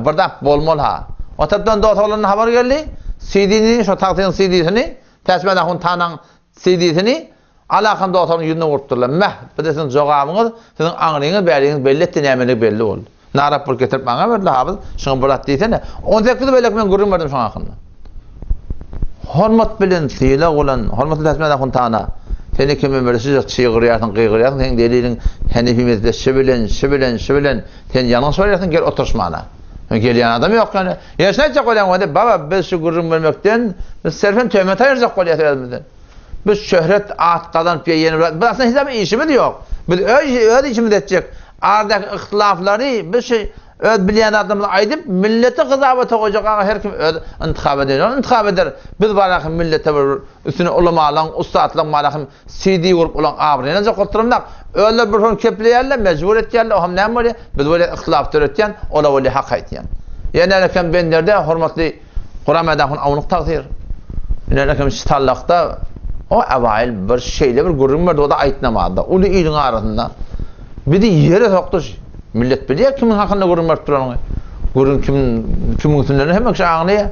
bir zat bolmaly-ha. O tarapdan dost oglandan habar geldi, CD-ni, şo tagtyň CD-sini, Täçmät ahun tanaň CD-sini Alakam dogtanyň ýüzüne urupdyrlar. Mäh, bu-da siziň jogabyňyz, siziň aňryňyz, bäriňiz belli etdi, nämeligi belli boldy. Narap bolup getirip maňa berdiler, Hafyz, şuňa bir zat diýsene. 18 bölek men gürrüň berdim şoň hakynda. Hormat bilen, sylag bilen, hormatly Täçmät ahun tana, sen ikimiz bir şyjak çygyrýarsyň, gygyrýarsyň, seň deliliň Henefi mezhebi şi bilen, şi bilen, şi bilen, sen ýalňyş barýarsyň, gel oturyşmana. Gelýän adam ýok ýöne. Ýa şuny aýtjak bolýaň, onda baba biz şu gürrüň bermekden, biz serfen töhmet aýyrjak bolýas özümizden. Biz şöhret, at gazanyp ýa ýene bir biz aslynda hiç zaman işimiz ýok. Biz öz öz işimizi etjek. Aradaky yhtylaflary biz şu öz bilýän zatlarymyzy aýdyp, milleti gyzabata goýjak aga her kim öz intihap eder. Ol intihap eder. Biz barahym millete bir üstüne ulamalaň, ussatlaň barahym CD gurup olaň abraýyny aljak bolup duramzak. Özleri bir hon kepleýärler, mejbur etýärler. O hem näme bolýar? Biz bolýar yhtylaf döretýän, olar bolýar hak aýtýan. Ýene kem benderde hormatly Guramadakyny awnuk tagsyr. Ine kim şu tallakda o awaýyl bir şeýle bir gürrüň berdi, o-da aýt namazda, uly iliň arasynda. Bizi ýere sokdy. Millet bilýär kimiň hakynda gürrüň berip duranyny. Gürrüň kim kimiň üstünden hemme kişi aňlaýar.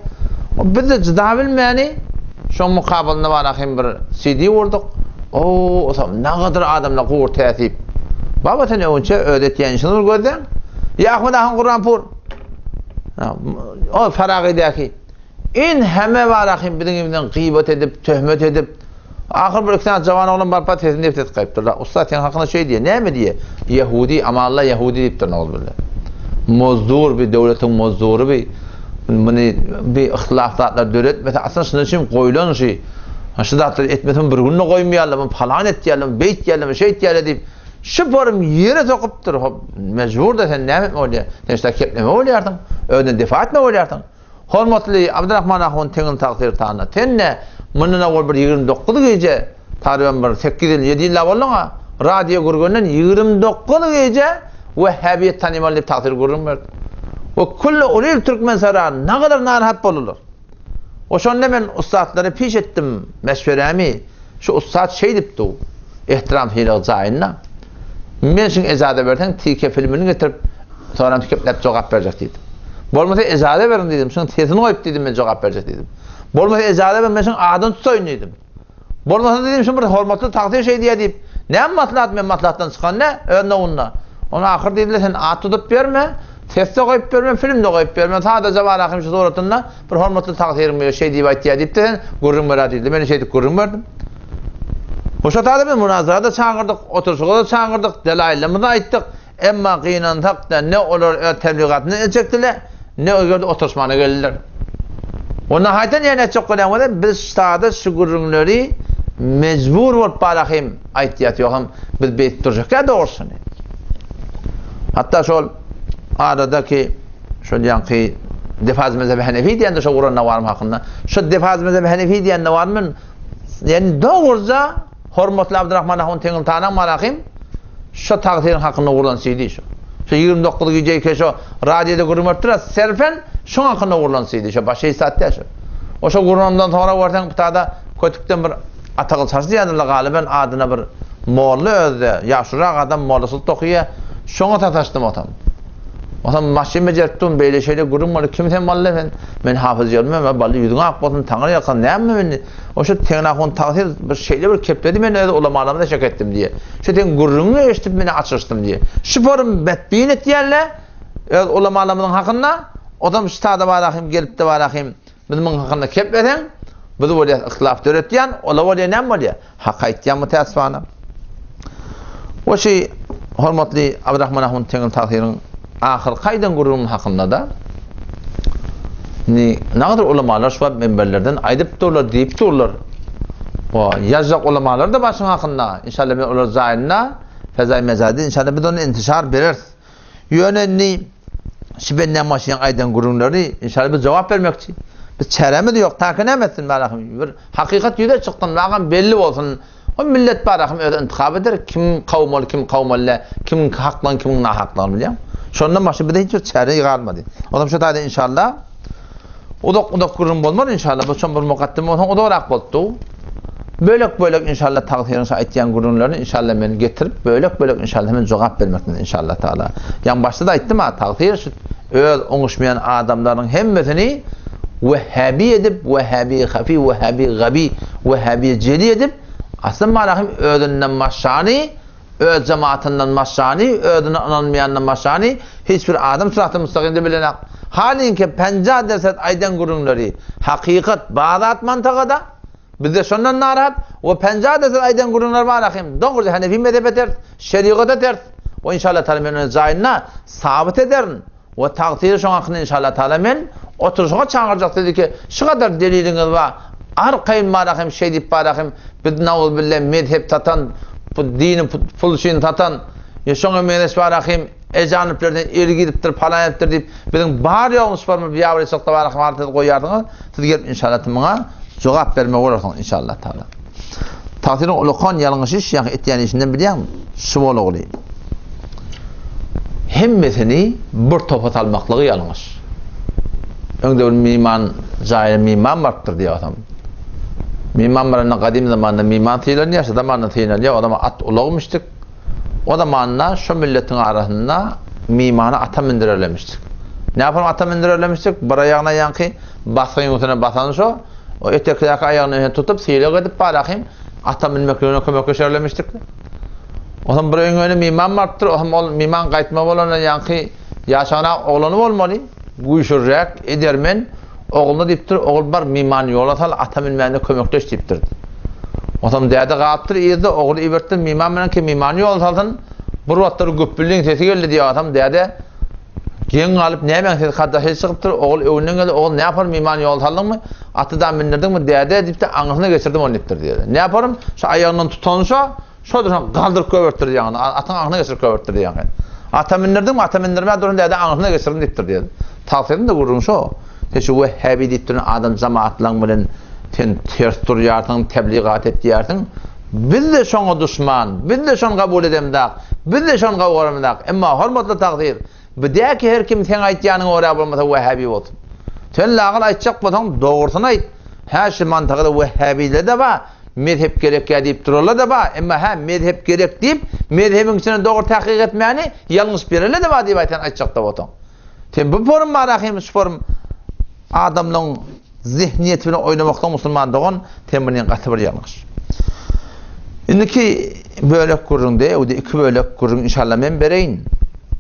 O biz-de jyda bilmäni şoň mukabylynda bara hem bir CD gurduk. O, osam nagadyr adamlar gowur täsip. Baba sen öňünçä öz etýän işiňi bir gözläň. Ýa Ahmet ahun Gurbanpur. Ol Faragydäki in hemme barahym biziň imizden gyýbat edip, töhmet edip, ahyr bir iki sany jawan oglan baryp sesini dep ses gaýypdyrlar. Ussat seň hakyňda şeý diýýär. Näme diýýär? Ýehudi, Amanla ýehudi diýipdir nowzubilla. Mozdur bir döwletiň mozdury bir muny bir yhtilaf zatlar döretmese, aslynda şunuň üçin goýlan şu. Şu zatlary etmese bir günde goýmaýarlar, muny palan etýärler, beýtýärler, şeýtýärler diýip Şu porym ýere sokupdyr, hop, mejbur-da sen näme etme bolýar? Sen şda kepleme bolýarsyň, özünden defa etme bolýarsyň. Hormatly Abdyrahman ahun teňin tagsyr tana, sen ne? Mundan owal bir 29 gije, taryban bir 8 ýyl, 7 ýyl-a bolduň-a, radio gürgenden 29 gije Wehhabiýet tanymaly diýip tagsyr gürrüň berdi. We külli uly il Türkmensara nagadar narahat boldular. We şonda men ussatlara piş etdim meşwerämi, şu ussat şeýdipdi, ehtiram sylag jaýynda. Men şuň ejaza berseň TK filmini getirip soram kepläp jogap berjek diýdim. Bolmasa ejaza beriň diýdim, şuň sesini goýup diýdim men jogap berjek diýdim. Bolmasa ejaza beriň men şuň adyny tutaýyn diýdim. Bolmasa diýdim şu bir hormatly tagsyr şeý diýýär diýip, näme maslahat men maslahatdan çykan nä öz nowunda. Ony ahyr diýdiler sen at tutup berme, ses-de goýup berme, film-de goýup berme, sadaja bar ahym şu suratynda bir hormatly tagsyryň biri şeý diýip aýtýar diýip-de sen gürrüň ber-ä diýdiler. Men şeýdip gürrüň berdim. Bu şo taýda biz munazara-da çagyrdyk, oturyşyga-da çagyrdyk, delaýyllarymyzy aýtdyk. Emma gynansak-da, ne olar öz tebligatyny etjekdiler, ne o ýerde oturyşmana geldiler. Onda haýtan ýene etjek bolýan bolsa, biz sada şu gürrüňleri mejbur bolup barahym aýtýas, ýogsam biz beýdip durjak-ä dogrusyny. Hatda şol aradaky şol ýaňky Defaz mezhebi Hanefi diýende şo guran nawarym hakynda, şo Defaz mezhebi Hanefi diýen nawarym men ýani dogruja Hormatly Abdurrahman ahun Teňiltanaň marahym şo tagsyryň hakynda gurlan CD şo. Şo 29 gije şo radioda gürrüň berip durar, serfen şoň hakynda gurlan CD şo başga hiç zat däl şo. O şo gurlandan soňra görseň bu tada kötükden bir Atagyl çarşy diýýärdiler galyben adyna bir molla özde ýaşurak adam mollaçylyk dokyýa şoňa sataşdym otam. Otam maşyn bejerip durun beýle şeýle gürrüň boldy kim sen bally sen men hafyz ýörmem a bally ýüzüň ak bolsun taňry ýalkasyn näme indi o şu Teňňe ahun tagsyr bir şeýle bir kepledi men öz ulamalarymda şek etdim diýe şu seň gürrüňiňi eşidip men açyşdym diýe şu forum betbin etýärle öz ulamalarymyzyň hakynda otam şu sada barahym gelipdi barahym Biz muň hakynda kepleseň, biz bolýas yhtilaf döretýän, ola bolýa näme bolýa? Hak aýtýan mütäessifana. We şi hormatly Abdurrahman ahun Teňil tagsyryň ahyrky aýdan gürrüňiň hakynda-da indi nagadar ulamalar şu wagt minberlerden aýdyp durlar, diýip durlar. O ýazjak ulamalar-da bar şuň hakynda. Inşallah men olar jaýynda fezaý mejazide inşallah biz ony intişar bereris. Ýöne indi şu benden maşynyň aýdan gürrüňleri inşallah biz jogap bermekçi. Biz çäremiz ýok. Taka näme etsin barahym? Bir hakykat ýüze çyksyn, bagam belli bolsun. O millet barahym özi intihap eder, kim kawmaly, kim kawmaly däl, kimiň haklygyny, kimiň nahaklygyny bilýäň. Şondan başga bize hiç bir çäre galmady. O zaman şu taýda inşallah Uzak uzak gürrüň bolmaz inşallah. Bu şon bir mukaddim bolsa uzagrak bolupdy. Bölek bölek inşallah tagsyryň şu aýtýan gürrüňlerini inşallah men getirip bölek bölek inşallah men jogap bermekden inşallah taala. Ýa başda da aýtdym ha tagsyr şu öz oňuşmaýan adamlaryň hemmesini wehhabi edip, wehhabi hafi, wehhabi gabi, wehhabi jeli edip, aslyn marahym özünden başlany Öz jemaatyndan başgany, özüne ynanmaýandan başgany hiç bir adam syraty mustakimde bilenak. Halyňki penja derset aýdan gürrüňleri hakykat bar zat mantagada, bizde şondan narahat we penja derset aýdan gürrüňleri bar ahim dogry hanefi mezhebe ters, şerigata ters we inşallah taala men ony jaýynda sabyt ederin. We tagsyry şoň hakynda inşallah taala men oturyşyga çagyrjak sizi ki şu gadar deliliňiz bar arkaýyn bar ahim şeý diýip bar ahim biz nauzubilla mezhep satan bu dini pul üçin satan ýa şoňa meňzeş bar ahim ejanyplerden eli gidipdir palan edipdir diýip biziň bar ýogumyz şu barmy biýabry çyksa bar ahim haly siz goýarsyňyz siz gelip inşallah muňa jogap bermek bolarsyňyz inşallah taala. Tagsyryň ulakan ýalňyş iş ýa etýän işinden bilýäňmi? Şu bolugly. Hemmesini bir topa salmaklygy ýalňyş. Öňde bir myman jaýyna myman barypdyr diýip atam. Myman baranda gadym zamanda myman sylanýar, şu zamanda sylanýar, o zaman at ulagmyşdyk. O zamanda şu milletiň arasynda mymany ata mündürerlemişdik. Ne yapalım ata mündürerlemişdik? Bir aýagyna ýaňky basgyň üstüne basan şo, o etekdäki aýagyny tutup sylag edip barahym ata münmekligine kömekleşerlemişdik. Otam bir öýüň öňüne miman barypdyr, otam ol miman gaýtma bolanda ýaňky ýaşagrak oglany bolmaly, güýçlüräk, edermen ogluna diýipdir, ogul bar mimany ýola sal, ata münmände kömekleş diýipdir. Otam däde galypdyr yzda, ogly iberipdir miman bilen ki mimany ýola salsyn, bir wagtlar güpbüliň sesi geldi diýýär otam däde geň galyp nämäň sesi kaddaşy çykypdyr, ogul öňünden geldi, ogul näpar mimany ýola saldyňmy, aty da mündirdiňmi däde diýipdir, aňyrsyna geçirdim ony diýipdir diýýär. Näparym şu aýagyndan tutanşa Şo durşuna galdyryp goýberipdir diýýän. Atyň aňyna geçirip goýberipdir diýýän. Ata mündirdiňmi, ata mündirmän durun däde aňyna geçirdim diýipdir diýýär. Tagsyryň-da gürrüňi şo. Sen şu wehhabi diýip duran adam jamaatlaň bilen. Sen ters durýarsyň, tebligat etýärsiň. Biz-de şoňa duşman, biz-de şony kabul edemzak, biz-de şony gowy göremzak. Emma hormatly tagsyr, bidäki her kim seň aýtýanyňa görä bolmasa wehhabi bolsun. Sen lagyl aýtjak bolsaň dogrusyny aýt. Hä şu mantykda wehhabiler-de bar, mezhep gerekýä diýip duranlar-da bar, emma hä mezhep gerek diýip, mezhebiň içinde dogry tahkyk etmäni ýalňyş berenler-de bar diýip aýtsaň aýtjak-da bolsaň. Sen bu forum bar ahym şu forum adamlaryň Zehniýeti bilen oýnamakda musulman dogan sen muny gaty bir ýalňyş. Indiki bölek gürrüňde öwde iki bölek gürrüň inşallah men bereýin.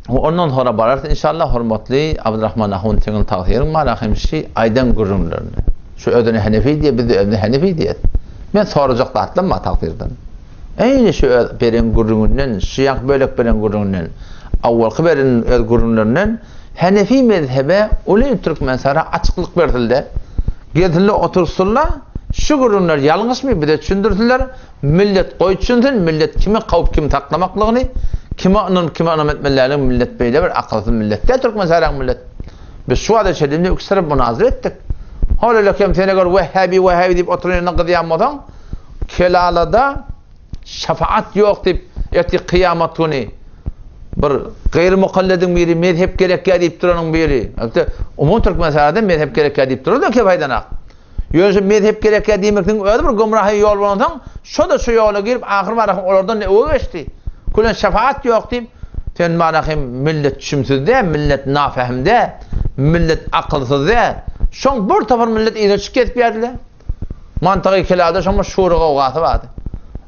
Ondan sonra bararys inşallah hormatly Abdurrahman ahun seňiň tagsyryň bar ahym şi aýdan gürrüňlerini. Şu özüne Henefi diýe biz de özüne Henefi diýes. Men sorajak zatlam bar tagsyrdan. Eýni şu öz beren gürrüňinden, şu ýaňky bölek beren gürrüňinden, awwalky beren öz gürrüňlerinden Henefi mezhebe uly Türkmenistana açyklyk bersilde, gelsinler otursynlar, şu gürrüňler ýalňyşmy bize düşündirsinler, millet goý düşünsin, millet kimi kowup kimi saklamaklygyny, kime ynanyp kime ynam etmelidigini millet beýle bir akylsyz millet däl Türkmenistanyň millet. Biz şu wagta çenli üç tarap munazara etdik. Hol öyle kem sen eger Wehhabi Wehhabi diýip oturan ýerinden gyzýan bolsaň, Kelalada şefaat ýok diýip, ertir kyýamat güni bir gaýry mukallediň biri mezhep gerekýär diýip duranyň biri. Elbetde, umumy Türkmenistanda mezhep gerekýär diýip durar da kefaýdanak. Ýöne şu mezhep gerekýär diýmekligiň özi bir gümrahy ýol bolansoň, şo-da şu ýola girip ahyr barahym olardan ne öe geçdi. Külen şefaat ýok diýip, sen barahym millet düşümsiz däl, millet nafähim däl, millet akylsyz däl. Şoň bir topar millet yzyna çykyp gezip ýärdiler. Mantygy kelada şoň bir şury gowgasy bardy.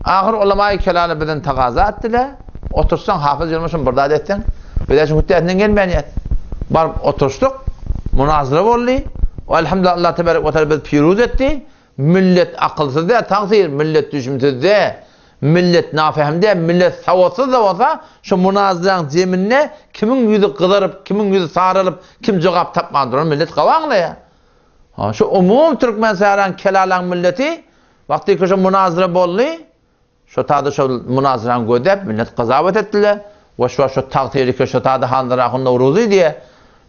Ahyr ulamaýy kelala bizden tagaza etdiler. Otursaň hafyz ýolbaşym bir zat etseň, biz şu hütdesinden gelmän ýet. Baryp oturşdyk, munazara boldy. Elhamdülillah Allah tebarek we teala bizi piruz etdi. Millet akylsyz däl, tagsyr, millet düşümsiz däl, millet nafähim däl, millet sawatsyz da bolsa, şu munazaraň zeminde kimiň ýüzi gyzaryp, kimiň ýüzi saralyp, kim jogap tapman duran millet gawy aňlaýar. Ha, şu umum türkmen säran kelalaň milleti wagty şu munazara boldy, şu tada şu munazaraň gözläp millet gazawat etdiler. We şu şu tagtyry şu tada handyra Nowruzy diye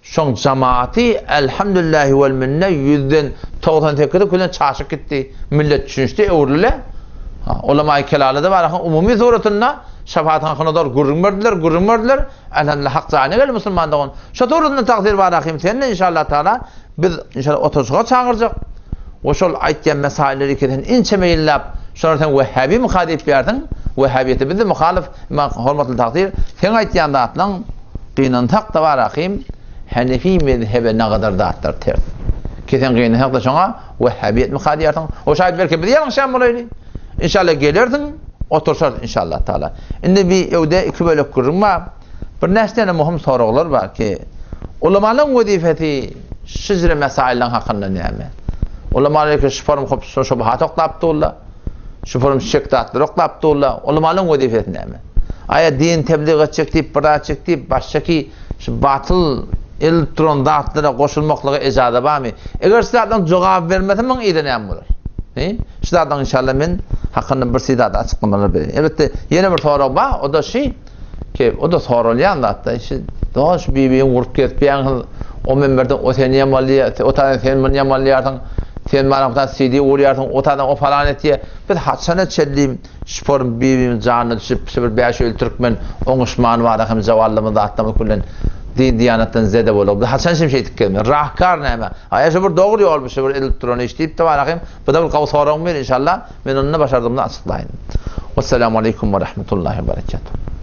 şoň jamaati elhamdülillahi vel minne ýüzden 98-i külen çaşyp gitdi. Millet düşünişdi, öwrüldi. Ha, ulama-i kelalada bar, umumy suratynda şefaat hakyna dogry gürrüň berdiler, gürrüň berdiler. Elhamdülillah hak jaýyna geldi musulman dogan. Şo suratynda tagsyr bar ahim sen inşallah taala biz inşallah oturyşyga çagyrjak. We şol aýtýan mesailleri ki sen inçeme ýyllap şolar sen wehhabi myka diýip ýärsiň. Wehhabiýete biz de muhalyf emma hormatly tagsyr seň aýtýan zatlaň gynansak da bar ahim Hanefi mezhebe nagadar zatlar ters. Ki sen gynansak da şoňa wehhabiýet myka diýersiň. O şaýat belki biz ýalňyşýan bolaýly. Inşallah gelersiň, oturşarys inşallah taala. Indi bir öwde iki bölek gürrüň bar. Bir näçe tane muhim soraglar bar ki, ulamalaryň wezipesi şijre mesaileriň hakynda näme? Ulamalar ki şu forum hop şu şubhat oklap durlar. Şu forum şek zatlar oklap durlar. Ulamalaryň wezipesi näme? Aýa din tebliğ etjek diýip, bir etjek diýip, başga ki şu batyl edilip duran zatlara goşulmaklyga ejaza barmy? Eger şu zatlaryň jogaby bermese, muň yzy näme bolar? He? Şu zatlaryň inşallah men hakynda bir şey zat açyklamalar bereýin. Elbetde ýene bir sorag bar, o da şu ki, o da soralýan zatda. Şu dogan şu bibiň vurup gezip o minberden o seni ýamalýar, o taýdan sen muny ýamalýarsyň, sen bana bu CD urýarsyň, o taýdan o falan etýär. Biz haçana çenli Şuporun bir-birimiz janyna düşüp, şu bir 550 türkmen oňuşman bar hem jawallymyz zatlamyz bilen din diýanatdan zede bolup. Biz haçan şem şeýtip gelme. Rahkar näme? Aýa şu bir dogry ýolmuş, şu bir edilip duran iş diýip de bar hem. Bu da bir gawy soragyň bir inşallah. Men onu başardygymda açyklaýyn. Wassalamu aleýkum we rahmetullahi we berekatuh.